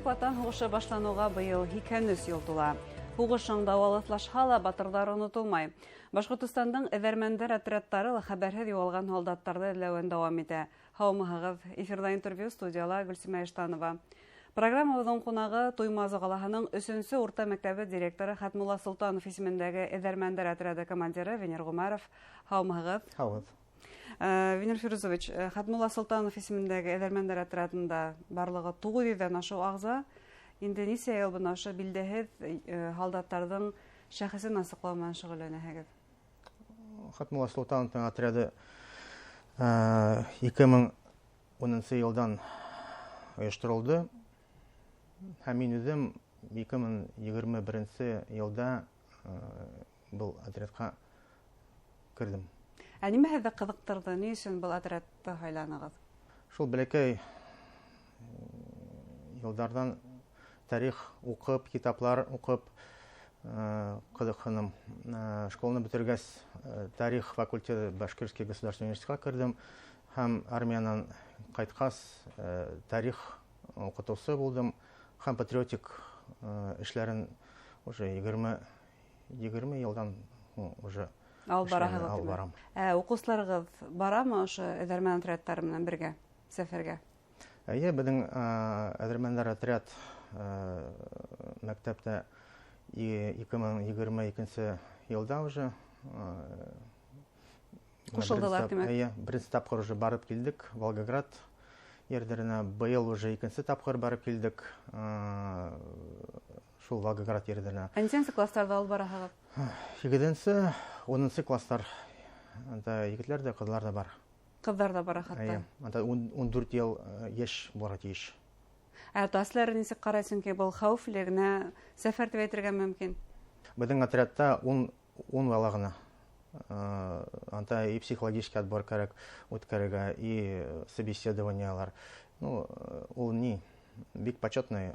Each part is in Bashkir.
Бөйөк Ватан һуғышы башланыуға быйыл 83 йыл тула. Һуғыш шаңдауы алыҫлашһа ла, батырҙар онотолмай. Башҡортостандың эҙәрмәндәр отрядтары ла хәбәрһеҙ юғалған һалдаттарҙы эҙләүен дауам итә. Һаумыһығыҙ! Эфирҙа интервью, студияла Гөлсимә Иштанова. Программабыҙҙың ҡунағы Туймазы ҡалаһының 3-сө урта мәктәбе директоры, Хәтмулла Солтанов исемендәге эҙәрмәндәр отряды командиры Венер Ғүмәров. Һаумыһығыҙ! Һаумыһығыҙ. Венер Фирузович, Хәтмулла Солтанов исемендәге эҙәрмәндәр отрядында барлығы 900-ҙән ашыу ағза. Инде нисә йыл бына ошо билдәһеҙ һалдаттарҙың шәхесен асыҡлау менән шөғөлләнәһегеҙ? Хәтмулла Солтановтың отряды 2010 йылдан ойошторолдо. Һәм мин үҙем 2021 йылда был отрядҡа керҙем. Ә нимә һеҙҙе ҡыҙыҡтырҙы? Ни өсөн был отрядты һайланығыҙ? Шул бәләкәй йылдарҙан тарих уҡып, китаплар уҡып ҡыҙыҡһыным. Школаны бөтөргәс, тарих факультеты Башкирский государственный университетҡа керҙем һәм армиянан ҡайтҡас тарих уҡытыусы булдым һәм патриотик эшләрен уже 20 йылдан уже алып бараһығыҙ. Алып барам. Ә уҡыусыларығыҙ барамы ошо эҙәрмән отрядтары менән бергә сәфәргә? Эйе, беҙҙең эҙәрмәндәр отряд мәктәптә 2022 йылда уже ҡушылдылар, тимәк. Эйе, беренсе тапҡыр уже барып килдек Волгоград ерҙәренә. Быйыл уже икенсе тапҡыр барып килдек шул Волгоград ерҙәренә. Ә нисәнсе кластарҙа алып бараһығыҙ? 8-нсе, 10-нсы кластар. Анда егетләр ҙә, ҡыҙҙар ҙа бар. Ҡыҙҙар ҙа бара хатта. Эйе, анда 14 йыл йәш булырға тейеш. Ә әсләре нисек ҡарай, сөнки был хәүефле генә сәфәр тип әйтергә мөмкин. Беҙҙең отрядта 10 бала ғына. Анда и психологический отбор кәрәк үткәрергә, и собеседованиялар. Ну, ул ни, бик почетный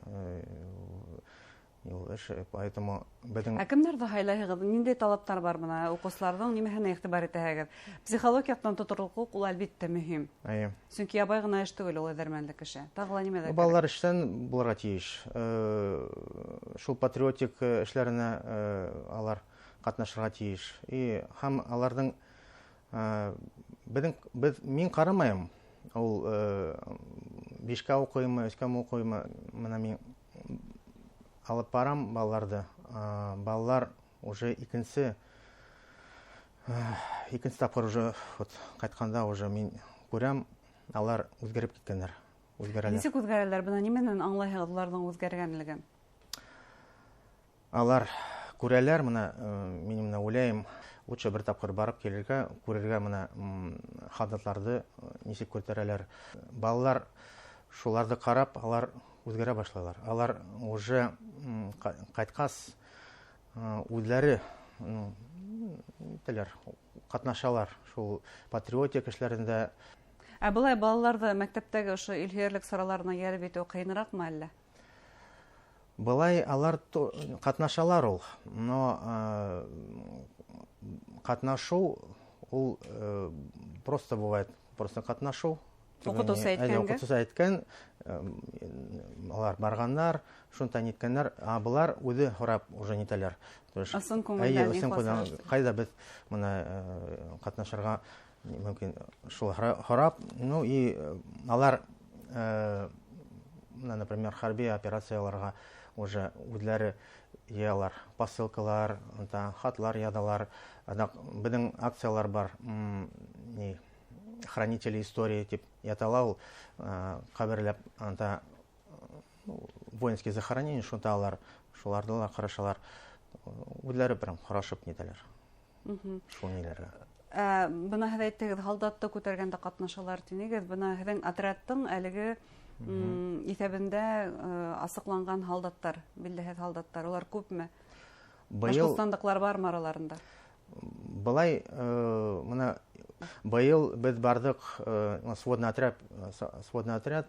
эш, поэтому беҙҙең Ә кемдәрҙе һайлайһығыҙ? Ниндәй талаптар бар бына уҡыусыларҙың, нимәһенә иғтибар итәһегеҙ? Психологик яҡтан тотороҡлоҡ ул әлбиттә мөһим. Эйе. Сөнки ябай ғына эш түгел ул эҙәрмәнлек эше. Тағы ла нимәҙәр кәрәк? Балалар эштән булырға тейеш. Шул патриотик эшләренә алар ҡатнашырға тейеш. И һәм аларҙың, беҙҙең, беҙ, мин ҡарамайым. Ул 5-кә уҡыймы, 3-кә уҡыймы, бына мин алып барам балаларҙы. Балалар уже икенсе тапҡыр уже вот ҡайтҡанда уже мин күрәм, алар үҙгәреп киткәндәр. Үҙгәрәләр. Нисек үҙгәрәләр? Бына нимәнән аңлайһығыҙ уларҙың үҙгәргәнлеген? Алар күрәләр, бына, мин бына уйлайым, лучше бер тапҡыр барып килергә, күрергә бына, һалдатларҙы нисек күтәрәләр. Балалар шуларҙы ҡарап, алар үҙгәрә башлайлар. Алар уже ҡайтҡас, үҙҙәре, нитәләр, ҡатнашалар шул патриотик эшләрендә. Ә былай балаларҙы мәктәптәге ошо илһөйәрлек сараларына йәлеп итеү ҡыйыныраҡмы әллә? Былай алар ҡатнашалар ул, но ҡатнашыу ул просто бывает, просто ҡатнашыу. Уҡытыусы Әйе, әйткәнгә? Уҡытыусы әйткән, алар барғандар, шунда ниткәннәр, а былар үҙе һорап уже нитәләр. То есть, Ысын әйе, күңелдән, ысын ихлас күңелдән. рәүештә. Ҡайҙа беҙ бына ҡатнашырға мөмкин, шул һорап, ну и алар бына, например, хәрби операцияларға уже үҙләре йыялар, посылкалар, анда хатлар яҙалар. Анда беҙҙең акциялар бар, ни, хранители истории тип ятала ул, ҡәберләп, анда, ну, воинские захоронения, шунда алар, шуларҙы ла ҡарашалар. Үҙләре прям һорашып нитәләр. Шул ниләргә. Бына һеҙ әйттегеҙ, һалдатты күтәргәндә ҡатнашалар тинегеҙ. Бына һеҙҙең отрядтың әлеге, иҫәбендә асыҡланған һалдаттар, билдәһеҙ һалдаттар, улар күпме? Быйыл Башҡортостандыҡлар бармы араларында? Былай бына быйыл беҙ барҙыҡ сводный отряд,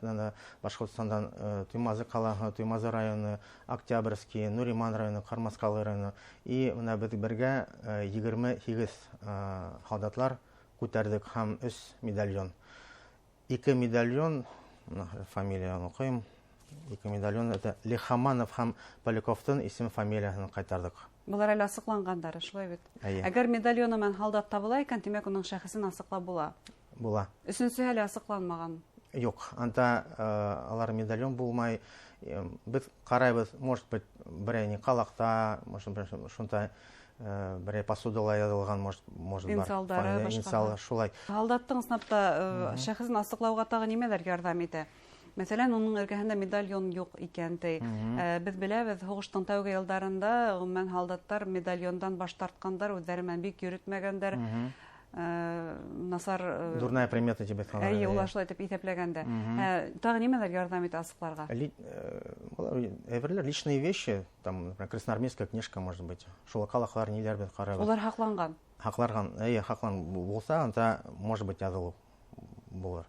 бына Башҡортостандан Туймазы ҡалаһы, Туймазы районы, Октябрьский, Нуриман районы, Ҡармаҫҡалы районы. И бына беҙ бергә 28 һалдатлар күтәрҙек һәм 3 медальон. 2 медальон, бына фамилияны уҡыйым, Ике медальон, это Лихаманов һәм Поляковтың исем фамилияһын ҡайтарҙыҡ. Былар әле асыҡланғандар, шулай бит? Эйе. Әгәр медальоны менән һалдат табыла икән, тимәк, уның шәхесен асыҡлап була. Була. Өсөнсөһө әле асыҡланмаған. Юҡ, анда алар медальон булмай. Беҙ ҡарайбыҙ, может быть, берәй ни ҡалаҡта, может быть, шунда берәй посудала яҙылған, может бар. Инсалдары, Фамилия, башҡа. инсалы, шулай. Һалдаттың ысынлап та шәхесен асыҡлауға тағы нимәләр ярҙам итә? Мәҫәлән, уның эргәһендә медальон юҡ икән, ти. Беҙ беләбеҙ, һуғыштың тәүге йылдарында ғөмүмән һалдаттар медальондан баш тартҡандар, үҙҙәре менән бик йөрөтмәгәндәр. Насар, Дурная примета тебе сказала, Әйе, әйе. улар шулай итеп иҫәпләгәндә. Тағы нимәләр ярҙам итә асыҡларға? Әйберләр, личные вещи, там, например, красноармейская книжка, может быть. Шул ҡалаҡлар, ниләр беҙ ҡарайбыҙ. Улар һаҡланған? Һаҡларған, әйе, һаҡлан булса, анда, может быть, яҙылыу булыр.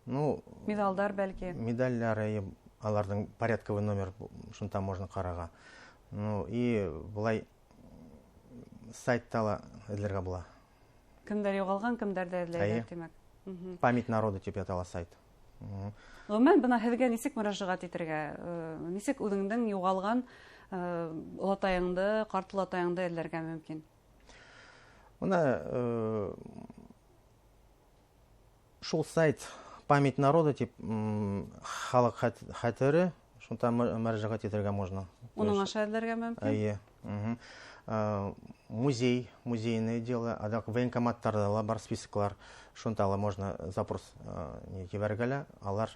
Ну, медалдар, бәлки? Медальдар, әйе, аларҙың порядковый номер, шунда можно ҡарарға. Ну, и былай сайтта ла эҙләргә була. Кемдәр юғалған, кемдәрҙе эҙләйҙәр, Әйе. тимәк. Память народа тип ятала сайт. Ғөмүмән, бына һеҙгә нисек мөрәжәғәт итергә? Нисек үҙеңдең юғалған олатайыңды, ҡарт олатайыңды эҙләргә мөмкин? Бына шул сайт Память народа тип халыҡ хәтере, шунда мөрәжәғәт итергә можно. Уның аша эҙләргә мөмкин? Әйе. Музей, музейное дело, аҙаҡ военкоматтарҙа ла бар списоклар, шунда ла можно запрос не ебәрергә лә, алар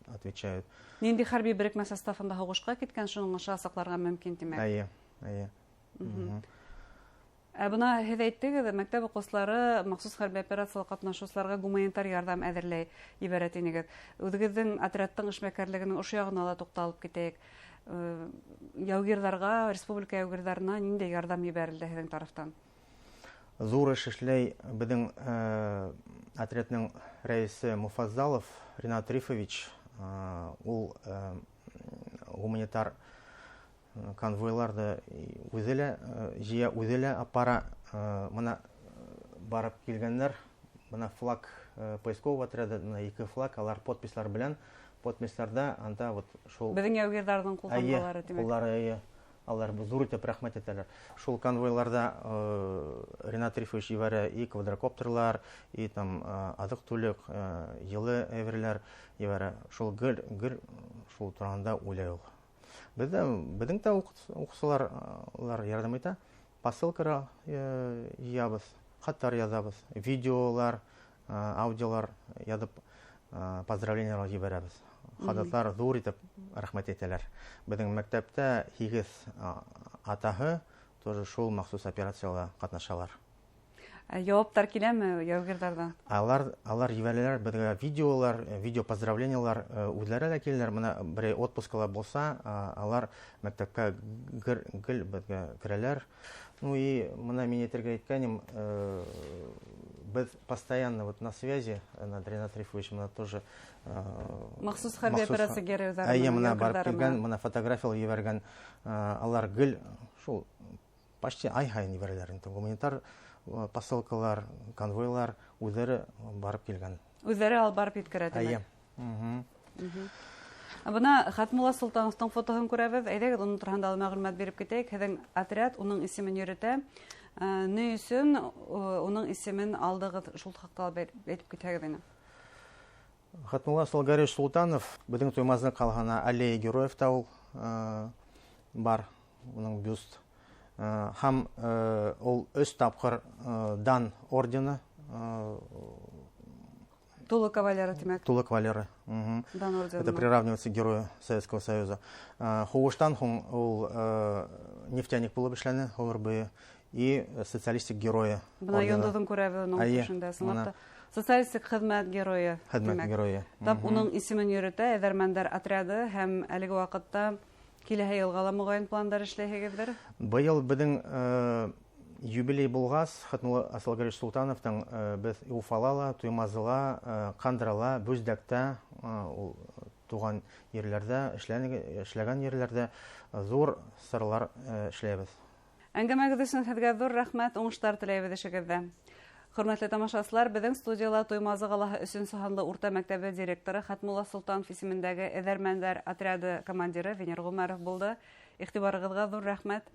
отвечают. Ниндәй хәрби берекмә составында һуғышҡа киткән, шуның аша асыҡларға мөмкин, тимәк? Әйе, әйе. Ә бына һеҙ әйттегеҙ, мәктәп уҡыусылары махсус хәрби операцияла ҡатнашыусыларға гуманитар ярҙам әҙерләй ебәрә тинегеҙ. Үҙегеҙҙең отрядтың эшмәкәрлегенең ошо яғына ла туҡталып китәйек. Яугирҙарға, республика яугирҙарына ниндәй ярҙам ебәрелде һеҙҙең тарафтан? Ҙур эш эшләй беҙҙең отрядның рәйесе Муфаззалов Ринат Рифович. Ул гуманитар конвойларҙы үҙе лә йыя, үҙе лә апара. Бына барып килгәндәр, бына флаг поискового отряда, бына ике флаг, алар подписьлар белән, подписьларҙа анда вот шул Беҙҙең яугирҙарҙың ҡултамғалары, Әйе, тимәк. ҡуллары, әйе. Алар ҙур итеп рәхмәт итәләр. Шул конвойларҙа Ринат Рифович ебәрә и квадрокоптерлар, и там аҙыҡ-түлек, йылы әйберләр ебәрә. Шул гел шул тураһында уйлай ул. Беҙҙең тә уҡыусылар улар ярҙам итә. Посылкалар йыябыҙ, хаттар яҙабыҙ, видеолар, аудиолар яҙып поздравлениялар ебәрәбеҙ. Һалдаттар ҙур итеп рәхмәт әйтәләр. Беҙҙең мәктәптә 8 атаһы тоже шул махсус операцияла ҡатнашалар. Яуаптар киләме яугирҙарҙан? Алар ебәрәләр беҙгә видеолар, видео поздравлениялар, үҙҙәре лә киләләр. Бына берәй отпускала булса, алар мәктәпкә гел беҙгә керәләр. Ну и бына мин әйтергә әйткәнем, беҙ постоянно вот на связи, над Ринат Рифович, бына тоже Махсус хәрби махсус операция геройҙары Әйе, менән бына барып яугирҙары килгән, менән. бына фотографиялар ебәргән, алар гел шул почти ай һайын ебәрәләр инде. Гуманитар посылкалар, конвойлар үҙҙәре барып килгән. Үҙҙәре алып барып еткерә, тимәк. Әйе. Бына Хәтмулла Солтановтың фотоһын күрәбеҙ. Әйҙәгеҙ, уның тураһында ла мәғлүмәт биреп китәйек. Һеҙҙең отряд уның исемен йөрөтә. Ни өсөн уның исемен алдығыҙ, шул хаҡта ла әйтеп китһәгеҙ ине. Хәтмулла Солгаревич Султанов беҙҙең Туймазы ҡалаһына аллея героев та ул бар, уның бюст. Һәм ул өс тапҡыр Дан ордены Тулы кавалеры, тимәк. Тулы кавалеры. Дан ордены. Это приравнивается к герою Советского Союза. Һуғыштан һуң ул нефтяник булып эшләне ғүмер буйы и социалистик геройы Бына ордены. йондоҙон күрәбеҙ уның Әйе, төшөндә, ысынлап бына. та. Социалистик хеҙмәт геройы, Хеҙмәт тимәк. геройы. Тап уның исемен йөрөтә Эҙәрмәндәр отряды һәм әлеге ваҡытта киләһе йылға ла моғайын пландар эшләйһегеҙҙер. Быйыл беҙҙең юбилей булғас, Хәтмулла Асылгәрәевич Султановтың беҙ Уфала ла, Туймазыла, Ҡандрала, Бүздәктә ул туған ерләрҙә, эшләгән ерләрҙә ҙур саралар эшләйбеҙ. Әңгәмәгеҙ өсөн һеҙгә ҙур рәхмәт, уңыштар теләйбеҙ эшегеҙҙә. Хөрмәтле тамашасылар, беҙҙең студияла Туймазы ҡалаһы 3-нсө һанлы урта мәктәбе директоры Хәтмулла Солтанов исемендәге эҙәрмәндәр отряды командиры Венер Ғүмәров булды. Иғтибарығыҙға ҙур рәхмәт.